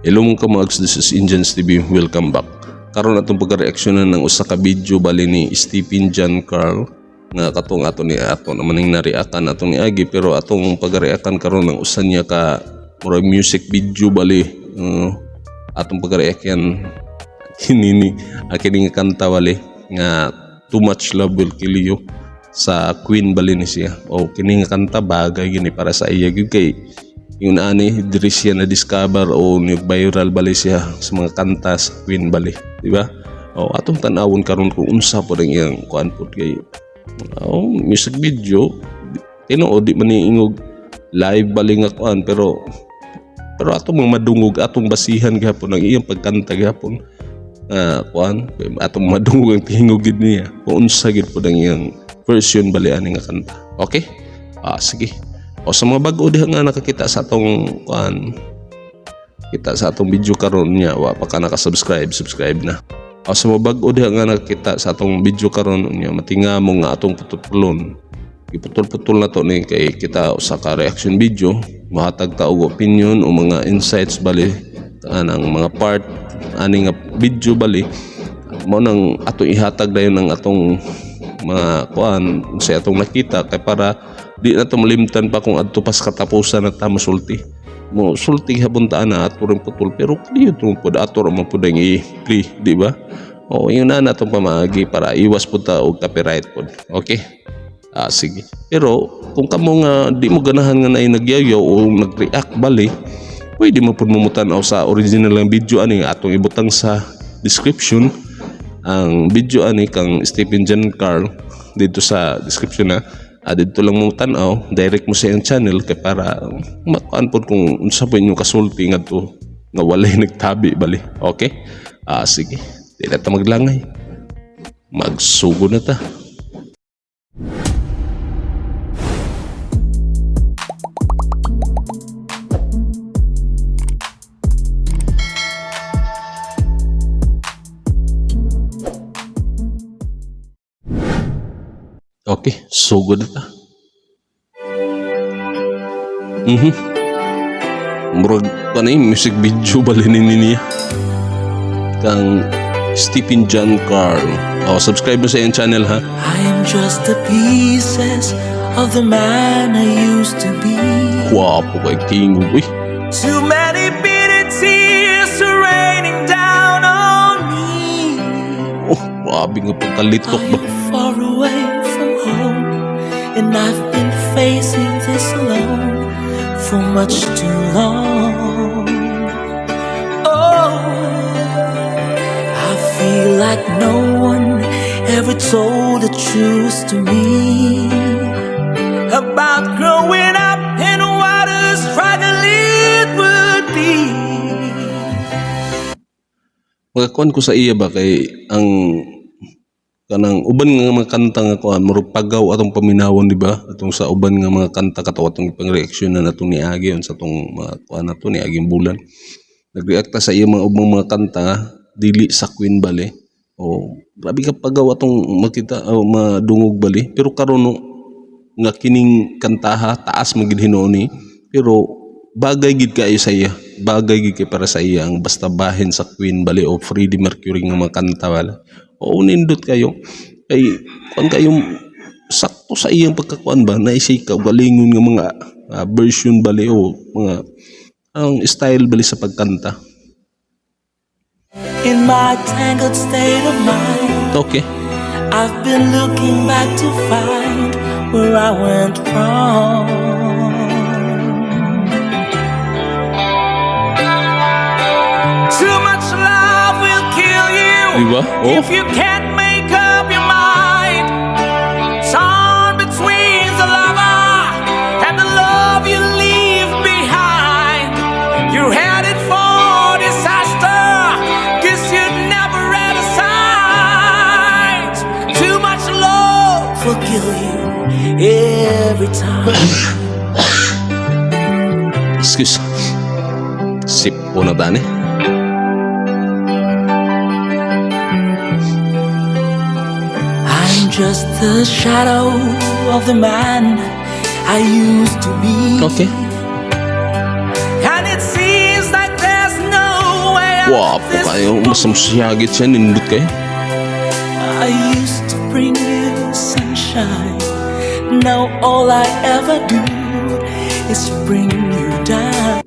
Hello, mga kamags, this is Indians TV. Welcome back. Karon, atong pagka-reaksyonan ng usa ka video bali ni Stephen John Carl nga katong ato ni ato naman ning nareakan atong niagi, pero atong pagka-reakan karon ng usa niya ka murag music video bali, atong pagka-reaction kini ni kini nga kanta bali nga "Too Much Love Will Kill You" sa Queen bali ni siya. O kini nga kanta, bagay gini para sa iya gyud kay yung ani diri siya na discover o ni viral bali siya sa mga kanta sa Queen bali, di ba? O atong tan-awon karon kung unsa po ang iyang kuan pod kay, oh, music video tinuod, di man ni ingog live bali nga kuan, pero pero atong mga madungog, atong basihan gihapon ang iyang pagkanta gihapon nga kuan, atong madungog ang tingog gid niya kung unsa gid pod ang iyang version bali ani nga kanta. Okay, ah, sige. O sa mga bag-o diha nga nakakita sa atong kuan, kita sa atong video karon niya, wa pa ka naka-subscribe, subscribe na. O sa mga bag-o diha nga nakakita sa atong video karon niya, matinga mo nga atong putulon. Giputol-putol na to ni kay kita usa ka reaction video, mahatag ta og opinion o mga insights bali anang mga part ani nga video bali. Mo nang atong ihatag dayon ang atong mga kuan sa atong nakita kay para di na to malimtan pa kung adto pas katapusan na ta mosulti mo sulti hapon ta na ato rin putol, pero kaliyo to pud ato ra man pud ang i-play, di ba? O yun na natong pamaagi para iwas pud ta og copyright pud. Okay. Ah, sige. Pero kung kamo nga di mo ganahan nga naay nagyayaw o nag-react bali, pwede mo pud motan-aw sa original lang video ani nga atong ibutang sa description. Ang video ani kang Stephen John Carl dito sa description na, dito lang mo tan-aw, direct mo sa iyang channel kay para makuan pod kung unsa po inyong kasulti ngadto nga walay nagtabi bali. Okay? Ah, sige. Di na ta maglangay. Magsugod na ta. Okay, sugod na ta. Murag kanay music video bali ni niya. Kang Stephen John Carl. Oh, subscribe mo sa iyang channel ha. I am just the pieces of the man I used to be. Gwapo kay tingog uy. Too many bitter tears are raining down on me. Oh, grabe nga pagkalitok I ba. am far away from home, and I've been facing this alone for much too long. Oh, I feel like no one ever told the truth to me about growing up and what a struggle it would be. Magakuan ko sa iya ba kay ang kanang uban nga mga kanta nga kuan, murag pagaw atong paminawon, di ba? Atong sa uban nga mga kanta kato atong ipang-reaction na natong niagi sa atong mga kuan nato niaging bulan. Nag-react ta sa iya mga ubang mga kanta dili sa Queen bali. O grabe ka pagaw atong makita o madungog bali, pero karon no, nga kining kantaha, taas man gid hinuon ni, pero bagay gid kaayo sa iya, bagay gid kay para sa iya ang basta bahin sa Queen bali o Freddie Mercury nga mga kanta bali. O nindot kayo kay kuan kayo, sakto sa iyang pagkakuan ba na siya kaugalingon nga mga version bali o mga ang style bali sa pagkanta. In my tangled state of mind, I've been looking back to find where I went wrong. Too much love will kill you Di ba? Oh. if you can't make up your mind. Torn between the lover and the love you leave behind. You're headed for disaster, 'cause you never read the signs. Too much love will kill you every time. Excuse. Sip po na tani. I'm just the shadow of the man I used to be. And it seems like there's no Gwapo this kayo. Mas masiyagit siya. Nindot kayo. I used to bring you sunshine. Now all I ever do is bring you down.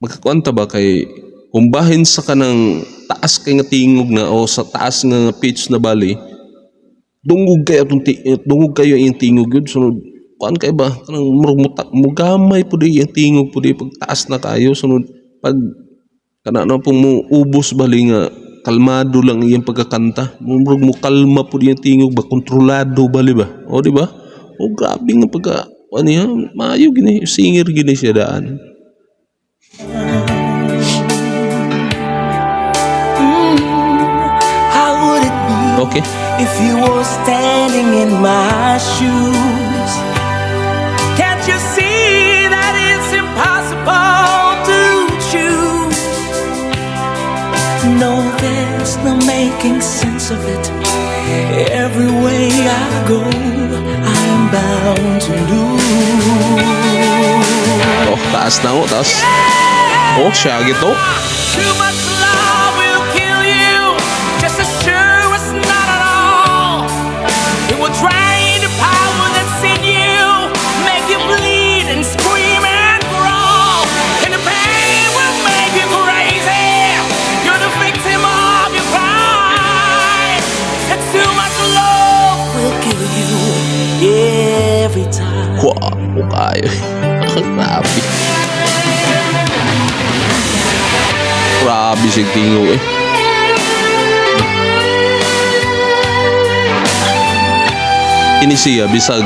Magkakuanta ba kay kung bahin sa kanang taas kay nga tingog na o sa taas nga pitch na bali, dungog kayo iyang tingog yun. Sunod kuan kay ba kanang murag mugamay pud iyang tingog pud pag taas na kayo. Sunod pag kana na pong mo ubos bali nga kalmado lang iyang pagkakanta, murag mo kalma pud iyang tingog ba, kontrolado bali ba o, di ba? O grabe nga pagka ano niya, maayo gini singer gini siya daan. How would it be if you were standing in my shoes? Can't you see that it's impossible to choose? No, there's no making sense of it. Every way I go, I'm bound to lose. Oh, taas na oh, taas. Oh, siya gito. Too much love will kill you, just as sure as not at all. It will drain the power that's in you, make you bleed and scream and crawl. And the pain will make you crazy. You're the victim of your pride. And too much love will kill you every time. Gwapo kayo. Grabe. Grabe siyang tingog eh. Kini siya bisag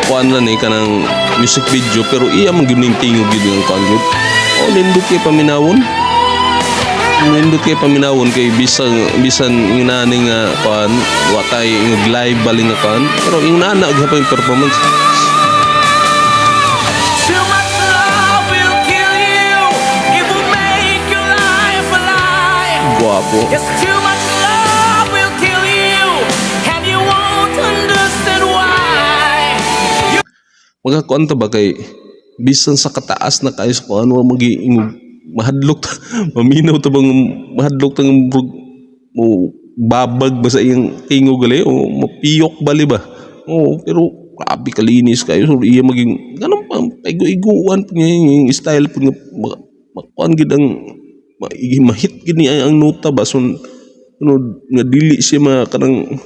kuan lang eh kanang music video pero iya man gyud ning tingog gyud ang kuan gyud. Oh, nindot kay paminawon. Nindot kay paminawon kay bisan bisan ingani nga kuan wa tay live bali nga kuan pero ingana gyud yung performance. Too much love will kill you. It will make your life a lie. Gwapo. Yes, too much love will kill you, and you won't understand why. Magakuan ta ba kay bisan sa kataas na kayo sa kuan wa magiingog mahadlok ta, maminaw ta bang mahadlok ta nga murag mo babag ba sa iyang tingog gali o mapiyok bali ba. Oo, pero grabe kalinis kayo. So iya maging ganun pa paigo-iguan po niya yung style po nga makuan gid ang mahit gid niya ang nota ba. So sunod nga dili siya ma kanang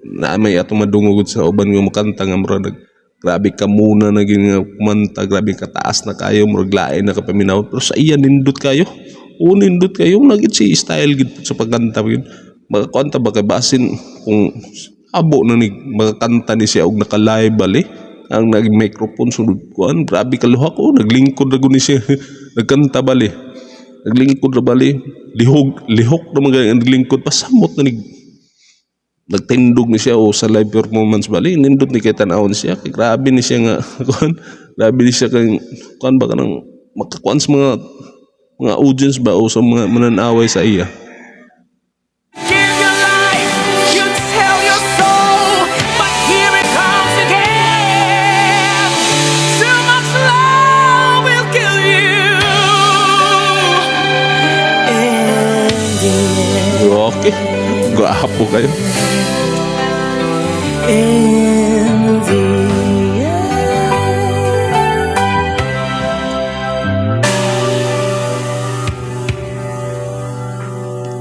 na may atong madungog sa uban nga makanta nga murag grabe ka muna na gid nga kumanta, grabe kataas na kayo, murag lain na kapaminaw pero sa iya nindot kayo. O nindot kayo nagit si style gid sa pagkanta gyud. Makakanta ba kay basin kung abo na ni makakanta ni siya og naka-live bali ang nag microphone sulod kuan, grabe kaluha ko naglingkod ra gud ni siya nagkanta bali, naglingkod ra bali, lihog lihok na mga naglingkod pasamot na ni nagtindog ni siya o sa live performance bali nindot ni kay tan-awon siya kay grabe ni siya nga kuan, grabe ni siya kay kuan ba kanang makakuan sa mga audience ba o sa mga mananaway sa iya. Give your life, you tell your soul, but here it comes again. Too much love will kill you. In the end, Okay, gwapo kayo. In the end.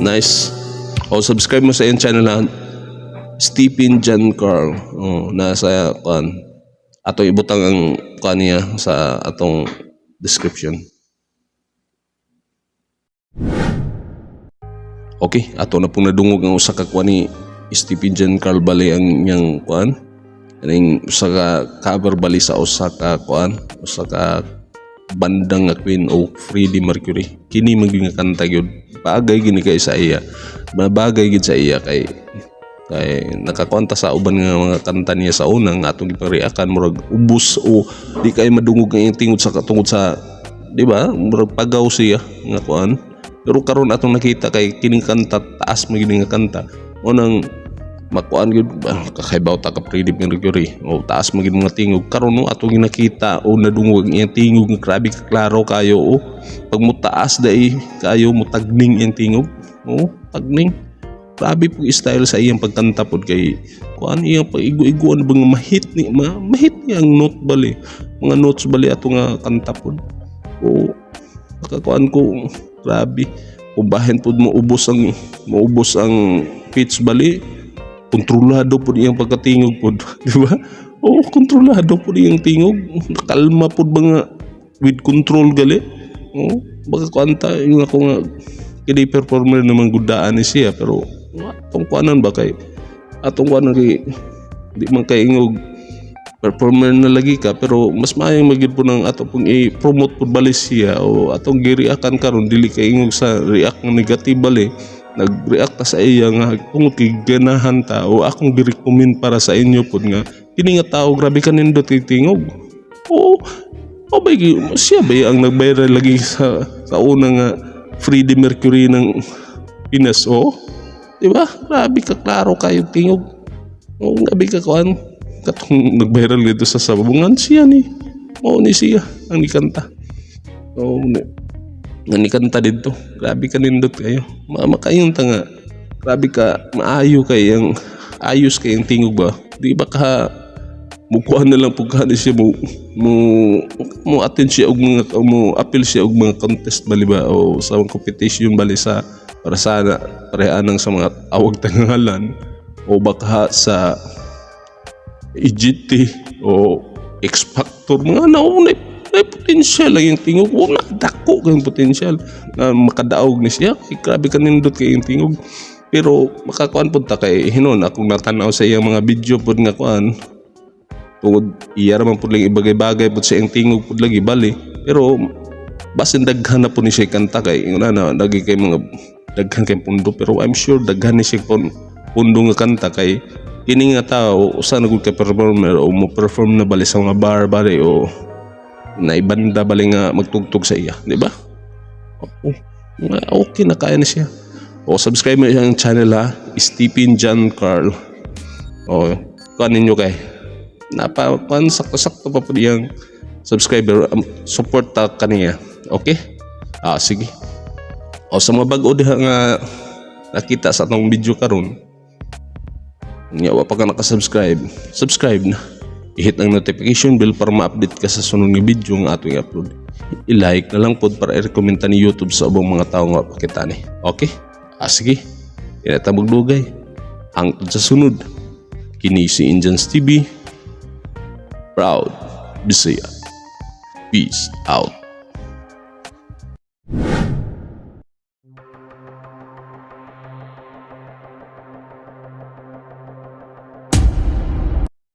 Nice. O subscribe mo sa iyong channel ha. Stephen John Carl. Oh, nasa kuan. Ato ibutang ang kuan niya sa atong description. Okay, ato na pong nadungog ang usa ka kuan ni Stephen John Carl bali ang iyang kuan. Kaning usa ka cover bali sa usa ka kuan, usa ka bandang nga Queen o Freddie Mercury. Kini man gyud nga kanta gyud. Bagay gini kay sa iya. Mabagay gid sa iya kay kay nakakonta sa uban nga mga kanta niya sa una nga atong gipang-reactan murag ubos o di kay madungog ang iyang tingog sa tungod sa, di ba, murag pagaw siya nga kuan. Pero karon atong nakita kay kining kanta taas man gini nga kanta mo nang Makuan gyud ba, kakaibaw ta ka Freddie Mercury o taas man gyud mga tingog. Karon, no, atong ginakita o nadungog ang iyang tingog nga grabe ka klaro kayo. O pag mutaas dai kayo, mutagning iyang tingog. O tagning, grabe po style sa iyang pagkanta pod kay kuan, iyang pag-igo-iguan ba nga mahit ni mahit ni ang note bali, mga notes bali ato nga kanta pod. O makakuan ko, grabe ubahin pod mo ubos ang maubos ang pitch bali, kontrolado pod iyang pagkatingog pod, di ba? Oo, kontrolado pod iyang tingog, kalma pod ba nga with control gali. Oo, baka kuan ta yung ako nga kini performer naman gudaan ni siya, pero atong kuanan ba kay atong kuanan kay di man kay ingog performer na lagi ka, pero mas maayong magyud po ng ato pong i-promote pud bali siya o atong gi-reactan karon, dili kay ingog sa react nga negative bali. Nag-react ta sa iya nga tungod kay ganahan ta o akong gi-recommend para sa inyo pud nga kini nga tao, grabe ka nindot kay tingog. Oo, o ba siya ba ang nag-viral lagi sa una nga Freddie Mercury ng Pinas? Oo, di ba? Grabe ka klaro kayo tingog. Oo, grabe ka kuan, katong nag-viral dito sa sabungan, siya ni mao ni siya ang nikanta. Oo, nga nikanta dito. Grabe ka nindot kayo. Makayon ta nga grabe ka maayo kay ang ayos kay ang tingog ba. Di ba ka mukuha na lang pug ni siya mo attend siya og mga mo appeal siya og mga contest bali ba o sa mga competition bali sa para sa parehanang sa mga awag tangalan o baka sa EGT o X Factor, mga nauna may potential lang yung tingog. Wala dako kayong potential na makadaog ni siya. Kay grabe ka nindot kay yung tingog, pero makakuan pud ta kay hinon akong natanaw sa iyang mga video pud nga kuan, tungod iya ra man pud lang ibagay-bagay pud sa iyang tingog pud lagi bali, pero basin daghan na pud ni siya kanta kay ingon na lagi kay mga daghan kay pundo. Pero I'm sure daghan ni siya pundo nga kanta kay kini nga tao usa na gud ka performer o mo perform na bali sa mga bar bali o naibanda bali nga magtugtog sa iya, di ba? Oo. Nga, okay na kaya na siya. O subscribe mo siyang channel ha, Stephen John Carl. O kuan ninyo kay napa kuan, sakto-sakto pa po iyang subscriber, support ta kaniya. Okay? Ah, sige. O sa mga bag-o diha nga nakita sa atong video karon, nya wa pa ka naka-subscribe, subscribe na. I-hit ang notification bell para ma-update ka sa sunod nga video nga atong i-upload. I-like na lang pod para i-recommend ta ni YouTube sa ubang mga tao nga pakita ni. Okay? Ah, sige. Di na ta magdugay. Hangtod sa sunod. Kini si Indians TV. Proud Bisaya. Peace out.